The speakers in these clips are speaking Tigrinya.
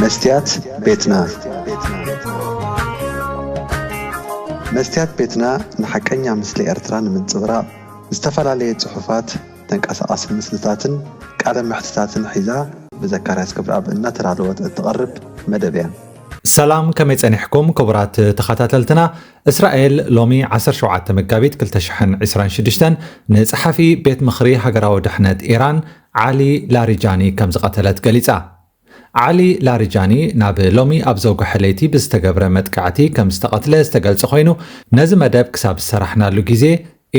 መስትያት ቤትና። መስትያት ቤትና ንሓቀኛ ምስሊ ኤርትራ ንምንጽብራቕ ዝተፈላለየ ጽሑፋት፣ ተንቀሳቓሲ ምስልታትን ቃለ መሕትታትን ሒዛ ብዘካርያስ ክብረኣብ እናተዳለወት እትቐርብ መደብ እያ። ሰላም፣ ከመይ ጸኒሕኩም ክቡራት ተኸታተልትና? እስራኤል ሎሚ ዓሰርተ ሸውዓተ መጋቢት ክልተ ሽሕን ዕስራን ሽዱሽተን ንጸሓፊ ቤት ምኽሪ ሃገራዊ ድሕነት ኢራን ዓሊ ላሪጃኒ ከም ዝቐተለት ገሊጻ። ዓሊ ላሪጃኒ ናብ ሎሚ ኣብ ዘውግሐ ለይቲ ብዝተገብረ መጥቃዕቲ ከም ዝተቐትለ ዝተገልጸ ኮይኑ፣ ነዚ መደብ ክሳብ ዝሰራሕናሉ ግዜ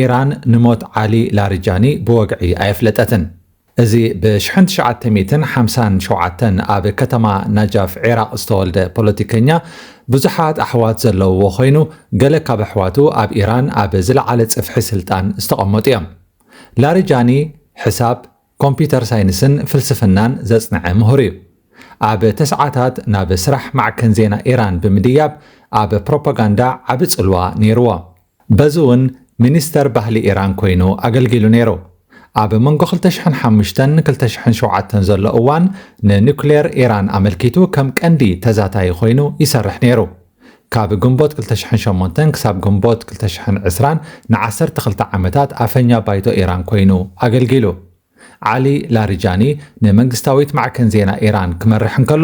ኢራን ንሞት ዓሊ ላሪጃኒ ብወግዒ ኣየፍለጠትን። እዚ ብ ሽሕን ትሽዓተ ሚእትን ሓምሳን ሸውዓተን ኣብ ከተማ ናጃፍ ዒራቕ ዝተወልደ ፖለቲከኛ ብዙሓት ኣሕዋት ዘለውዎ ኮይኑ፣ ገለ ካብ ኣሕዋቱ ኣብ ኢራን ኣብ ዝለዓለ ጽፍሒ ስልጣን ዝተቐመጡ እዮም። ላሪጃኒ ሕሳብ፣ ኮምፒተር ሳይንስን ፍልስፍናን ዘጽንዐ ምሁር እዩ። ኣብ ተስዓታት ናብ ስራሕ ማዕከን ዜና ኢራን ብምድያብ ኣብ ፕሮፓጋንዳ ዓቢ ጽልዋ ነይርዎ። በዚ እውን ሚኒስተር ባህሊ ኢራን ኮይኑ ኣገልጊሉ ነይሩ። ኣብ መንጎ ክልተ ሽሕን ሓሙሽተን ክልተ ሽሕን ሸውዓተን ዘሎ እዋን ንኒኩሌር ኢራን ኣመልኪቱ ከም ቀንዲ ተዛታዪ ኮይኑ ይሰርሕ ነይሩ። ካብ ግንቦት ክልተ ሽሕን ሸሞንተን ክሳብ ግንቦት ክልተ ሽሕን ዕስራን ንዓሰርተ ክልተ ዓመታት ኣፈኛ ባይቶ ኢራን ኮይኑ ኣገልጊሉ። ዓሊ ላሪጃኒ ንመንግስታዊት ማዕከን ዜና ኢራን ክመርሕ እንከሎ፣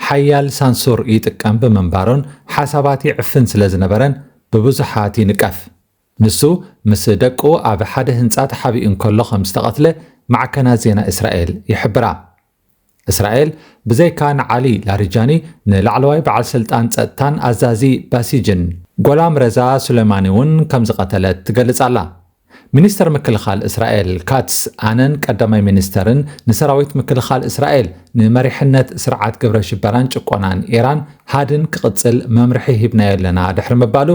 ሓያል ሳንሱር ይጥቀም ብምንባሩን ሓሳባት ይዕፍን ስለ ዝነበረን ብብዙሓት ይንቀፍ። ንሱ ምስ ደቁ ኣብ ሓደ ህንጻ ተሓቢኡ እንከሎ ከም ዝተቐትለ ማዕከናት ዜና እስራኤል ይሕብራ። እስራኤል ብዘይካ ንዓሊ ላሪጃኒ ንላዕለዋይ በዓል ስልጣን ጸጥታን ኣዛዚ ባሲጅን ጎላም ረዛ ሱሌማኒ እውን ከም ዝቐተለት ትገልጽ ኣላ። ሚኒስተር ምክልኻል እስራኤል ካትስ፣ ኣነን ቀዳማይ ሚኒስተርን ንሰራዊት ምክልኻል እስራኤል ንመሪሕነት ስርዓት ግብረ ሽበራን ጭቆናን ኢራን ሃድን ክቕጽል መምርሒ ሂብናዮ ኣለና ድሕሪ ምባሉ፣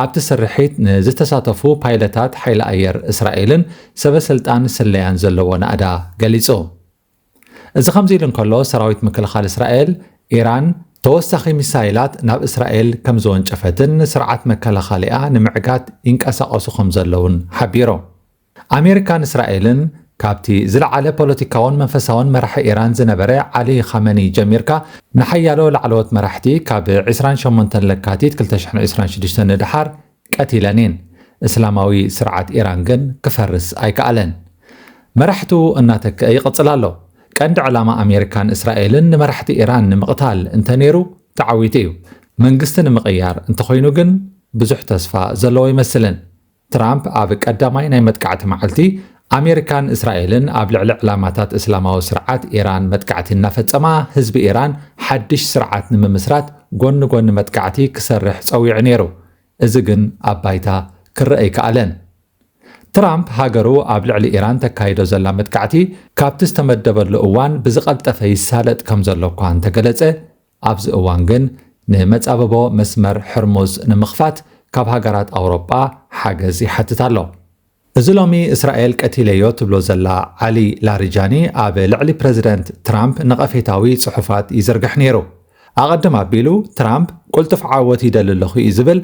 ኣብቲ ስርሒት ንዝተሳተፉ ፓይለታት ሓይሊ ኣየር እስራኤልን ሰበ ስልጣን ስለያን ዘለዎ ናእዳ ገሊጹ። እዚ ከምዚ ኢሉ እንከሎ፣ ሰራዊት ምክልኻል እስራኤል፣ ኢራን ተወሳኺ ሚሳይላት ናብ እስራኤል ከም ዝወንጨፈትን ስርዓት መከላኸሊኣ ንምዕጋት ይንቀሳቐሱ ከም ዘለውን ሓቢሩ። ኣሜሪካን እስራኤልን፣ ካብቲ ዝለዓለ ፖለቲካውን መንፈሳውን መራሒ ኢራን ዝነበረ ዓሊ ኻመኒ ጀሚርካ፣ ንሓያሎ ላዕለዎት መራሕቲ ካብ ዕስራን ሸሞንተን ለካቲት ክልተ ሽሕን ዕስራን ሽዱሽተን ንደሓር ቀቲለን እየን። እስላማዊ ስርዓት ኢራን ግን ክፈርስ ኣይከኣለን። መራሕቱ እናተክአ ይቕጽል ኣሎ። ቀንዲ ዕላማ ኣሜሪካን እስራኤልን ንመራሕቲ ኢራን ንምቕታል እንተነይሩ ተዓዊቱ እዩ። መንግስቲ ንምቕያር እንተኾይኑ ግን ብዙሕ ተስፋ ዘለዎ ኣይመስልን። ትራምፕ ኣብ ቀዳማይ ናይ መጥቃዕቲ መዓልቲ ኣሜሪካን እስራኤልን ኣብ ልዕሊ ዕላማታት እስላማዊ ስርዓት ኢራን መጥቃዕቲ እናፈጸማ፣ ህዝቢ ኢራን ሓድሽ ስርዓት ንምምስራት ጎኒ ጎኒ መጥቃዕቲ ክሰርሕ ጸዊዑ ነይሩ። እዚ ግን ኣብ ባይታ ክረአ ኣይከኣለን። ትራምፕ ሃገሩ ኣብ ልዕሊ ኢራን ተካይዶ ዘላ መጥቃዕቲ ካብቲ ዝተመደበሉ እዋን ብዝቐልጠፈ ይሳለጥ ከም ዘሎ እኳ እንተገለጸ፣ ኣብዚ እዋን ግን ንመጻብቦ መስመር ሕርሙዝ ንምኽፋት ካብ ሃገራት ኣውሮጳ ሓገዝ ይሓትት ኣሎ። እዚ ሎሚ እስራኤል ቀቲለዮ ትብሎ ዘላ ዓሊ ላሪጃኒ ኣብ ልዕሊ ፕረዚደንት ትራምፕ ነቐፌታዊ ጽሑፋት ይዝርግሕ ነይሩ። ኣቐድም ኣቢሉ ትራምፕ ቅልጡፍ ዓወት ይደሊ ኣለኹ እዩ ዝብል።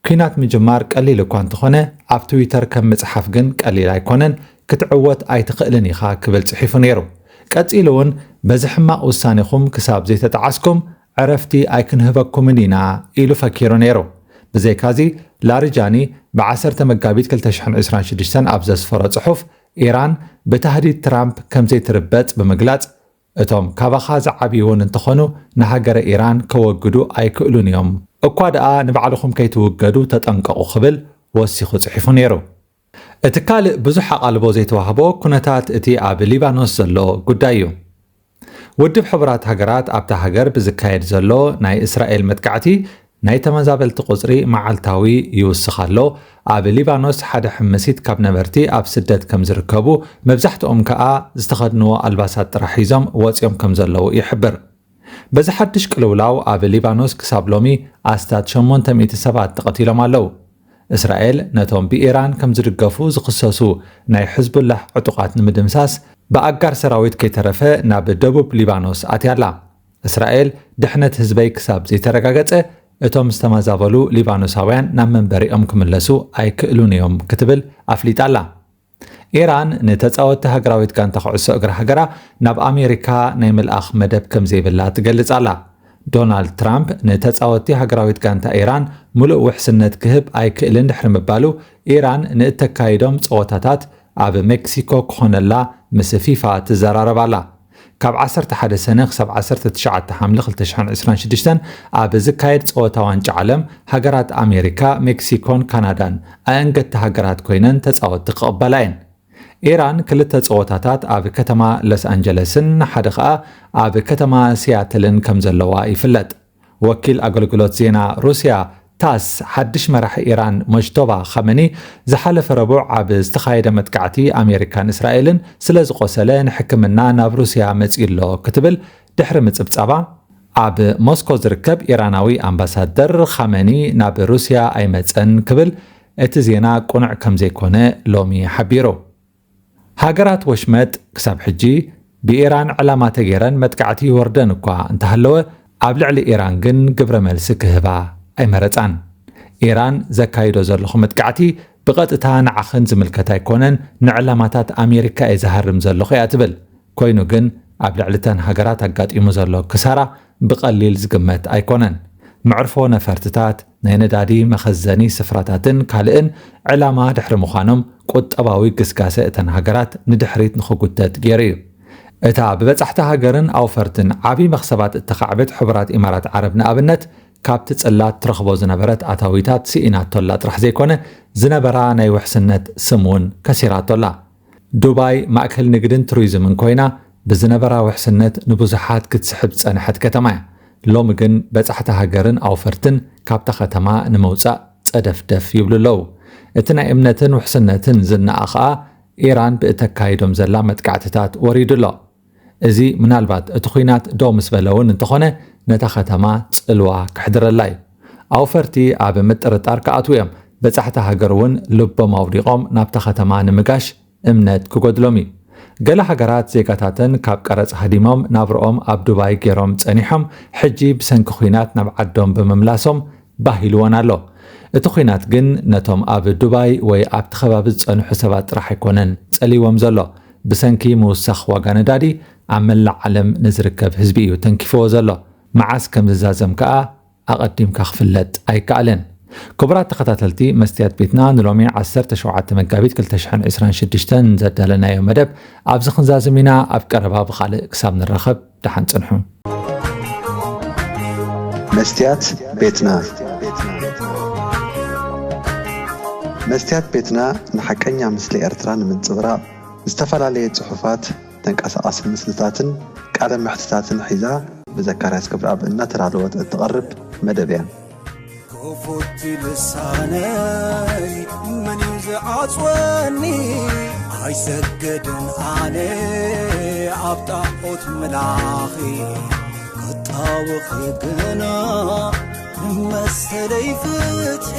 ኲናት ምጅማር ቀሊል እኳ እንተኾነ፣ ኣብ ትዊተር ከም ምጽሓፍ ግን ቀሊል ኣይኮነን፣ ክትዕወት ኣይትኽእልን ኢኻ ክብል ጽሒፉ ነይሩ። ቀጺሉ እውን፣ በዚ ሕማቕ ውሳኔኹም ክሳብ ዘይተጠዓስኩም ዕረፍቲ ኣይክንህበኩምን ኢና ኢሉ ፈኪሩ ነይሩ። ብዘይካዚ፣ ላሪጃኒ ብዓሰርተ መጋቢት ክልተ ሽሕን ዕስራን ሽዱሽተን ኣብ ዘስፈሮ ጽሑፍ፣ ኢራን ብታህዲድ ትራምፕ ከም ዘይትርበጽ ብምግላጽ፣ እቶም ካባኻ ዝዓብዩ እውን እንተኾኑ ንሃገረ ኢራን ከወግዱ ኣይክእሉን እዮም። እኳ ደኣ ንባዕልኹም ከይትውገዱ ተጠንቀቑ ክብል ወሲኹ ጽሒፉ ነይሩ። እቲ ካልእ ብዙሕ ኣቓልቦ ዘይተዋህቦ ኩነታት እቲ ኣብ ሊባኖስ ዘሎ ጉዳይ እዩ። ውድብ ሕቡራት ሃገራት ኣብታ ሃገር ብዝካየድ ዘሎ ናይ እስራኤል መጥቃዕቲ ናይ ተመዛበልቲ ቁጽሪ መዓልታዊ ይውስኽ ኣሎ። ኣብ ሊባኖስ ሓደ ሕምሲት ካብ ነበርቲ ኣብ ስደት ከም ዝርከቡ፣ መብዛሕትኦም ከኣ ዝተኸድንዎ ኣልባሳት ጥራሕ ሒዞም ወጺኦም ከም ዘለዉ ይሕብር። በዚ ሓድሽ ቅልውላው ኣብ ሊባኖስ ክሳብ ሎሚ ኣስታት ሸሞንተ ሚእቲ ሰባት ተቐቲሎም ኣለዉ። እስራኤል ነቶም ብኢራን ከም ዝድገፉ ዝኽሰሱ ናይ ሕዝቡላህ ዕጡቓት ንምድምሳስ ብኣጋር ሰራዊት ከይተረፈ ናብ ደቡብ ሊባኖስ ኣትያ ኣላ። እስራኤል ድሕነት ህዝበይ ክሳብ ዘይተረጋገጸ እቶም ዝተመዛበሉ ሊባኖሳውያን ናብ መንበሪኦም ክምለሱ ኣይክእሉን እዮም ክትብል ኣፍሊጣ ኣላ። ኢራን ንተጻወትቲ ሃገራዊት ጋንታ ኩዕሶ እግሪ ሃገራ ናብ ኣሜሪካ ናይ ምልኣኽ መደብ ከም ዘይብላ ትገልጽ ኣላ። ዶናልድ ትራምፕ ንተጻወትቲ ሃገራዊት ጋንታ ኢራን ምሉእ ውሕስነት ክህብ ኣይክእልን ድሕሪ ምባሉ፣ ኢራን ንእተካይዶም ጸወታታት ኣብ ሜክሲኮ ክኾነላ ምስ ፊፋ ትዘራረብ ኣላ። ካብ ዓሰርተ ሓደ ሰነ ክሳብ ዓሰርተ ትሽዓተ ሓምለ ክልተ ሽሕን ዕስራን ሽዱሽተን ኣብ ዝካየድ ጸወታ ዋንጫ ዓለም፣ ሃገራት ኣሜሪካ፣ ሜክሲኮን ካናዳን ኣእንገቲ ሃገራት ኮይነን ተጻወትቲ ክቕበላ እየን። ኢራን ክልተ ጸወታታት ኣብ ከተማ ሎስ ኣንጀለስን ሓደ ኸኣ ኣብ ከተማ ሲያትልን ከም ዘለዋ ይፍለጥ። ወኪል ኣገልግሎት ዜና ሩስያ ታስ፣ ሓድሽ መራሒ ኢራን ሞጅቶባ ኻመኒ ዝሓለፈ ረቡዕ ኣብ ዝተኻየደ መጥቃዕቲ ኣሜሪካን እስራኤልን ስለ ዝቖሰለ ንሕክምና ናብ ሩስያ መጺኡ ኣሎ ክትብል ድሕሪ ምጽብጻባ፣ ኣብ ሞስኮ ዝርከብ ኢራናዊ ኣምባሳደር ኻመኒ ናብ ሩስያ ኣይመጸን ክብል እቲ ዜና ቅኑዕ ከም ዘይኮነ ሎሚ ሓቢሩ። ሃገራት ወሽመጥ ክሳብ ሕጂ ብኢራን ዕላማ ተገይረን መጥቃዕቲ ይወርደን እኳ እንተሃለወ፣ ኣብ ልዕሊ ኢራን ግን ግብረ መልሲ ክህባ ኣይመረጻን። ኢራን ዘካይዶ ዘለኹ መጥቃዕቲ ብቐጥታ ንዓኽን ዝምልከት ኣይኮነን፣ ንዕላማታት ኣሜሪካ እየ ዝሃርም ዘለኹ እያ ትብል። ኮይኑ ግን ኣብ ልዕሊ እተን ሃገራት ኣጋጢሙ ዘሎ ክሳራ ብቐሊል ዝግመት ኣይኮነን። መዕርፎ ነፈርትታት፣ ናይ ነዳዲ መኸዘኒ ስፍራታትን ካልእን ዕላማ ድሕሪ ምዃኖም ቁጠባዊ ግስጋሰ እተን ሃገራት ንድሕሪት ንኽጉተት ገይሩ እዩ። እታ ብበጻሕቲ ሃገርን ኣውፈርትን ዓቢ መኽሰባት እተኻዕበት ሕቡራት ኢማራት ዓረብ ንኣብነት ካብቲ ጽላት ትረኽቦ ዝነበረት ኣታዊታት ስኢናቶላ ጥራሕ ዘይኮነ ዝነበራ ናይ ውሕስነት ስም እውን ከሲራቶላ። ዱባይ ማእከል ንግድን ቱሪዝምን ኮይና ብዝነበራ ውሕስነት ንብዙሓት ክትስሕብ ዝጸንሐት ከተማ እያ። ሎሚ ግን በጻሕቲ ሃገርን ኣውፈርትን ካብታ ከተማ ንምውጻእ ጸደፍደፍ ይብሉ ኣለዉ። እቲ ናይ እምነትን ውሕስነትን ዝናኣ ኸኣ ኢራን ብእተካይዶም ዘላ መጥቃዕትታት ወሪዱ ኣሎ። እዚ ምናልባት እቲ ኲናት ደው ምስ በለ እውን እንተኾነ ነታ ከተማ ጽልዋ ክሕድረላ እዩ። ኣውፈርቲ ኣብ ምጥርጣር ክኣትዉ እዮም። በጻሕቲ ሃገር እውን ልቦም ኣውዲቖም ናብታ ከተማ ንምጋሽ እምነት ክጎድሎም እዩ። ገለ ሃገራት ዜጋታተን ካብ ቀረጽ ሃዲሞም ናብርኦም ኣብ ዱባይ ገይሮም ጸኒሖም፣ ሕጂ ብሰንኪ ኲናት ናብ ዓዶም ብምምላሶም ባህ ኢልወን ኣሎ። እቲ ኲናት ግን ነቶም ኣብ ዱባይ ወይ ኣብቲ ከባቢ ዝጸንሑ ሰባት ጥራሕ ኣይኮነን ጸሊዎም ዘሎ። ብሰንኪ ምውሳኽ ዋጋ ነዳዲ ኣብ መላእ ዓለም ንዝርከብ ህዝቢ እዩ ተንኪፍዎ ዘሎ። መዓስ ከም ዝዛዘም ከኣ ኣቐዲምካ ክፍለጥ ኣይከኣልን። ክቡራት ተኸታተልቲ መስትያት ቤትና፣ ንሎሚ ዓሰርተ ሸውዓተ መጋቢት ክልተ ሽሕን ዕስራን ሽዱሽተን ዘዳለናዮ መደብ ኣብዚ ክንዛዝም ኢና። ኣብ ቀረባ ብኻልእ ክሳብ ንራኸብ ደሓን ጽንሑ። መስትያት ቤትና። መስትያት ቤትና ንሓቀኛ ምስሊ ኤርትራ ንምንጽብራቕ ዝተፈላለየ ጽሑፋት፣ ተንቀሳቓሲ ምስልታትን ቃለ መሕትታትን ሒዛ ብዘካርያስ ክብረኣብ እናተዳለወት እትቐርብ መደብ እያ። ክፉት ልሳነይ መን እዩ ዝዓጽወኒ? ኣይሰግድን ኣነ ኣብ ጣዖት ምላኺ ክጣወኺ ግና ንመሰለይ ፍትሒ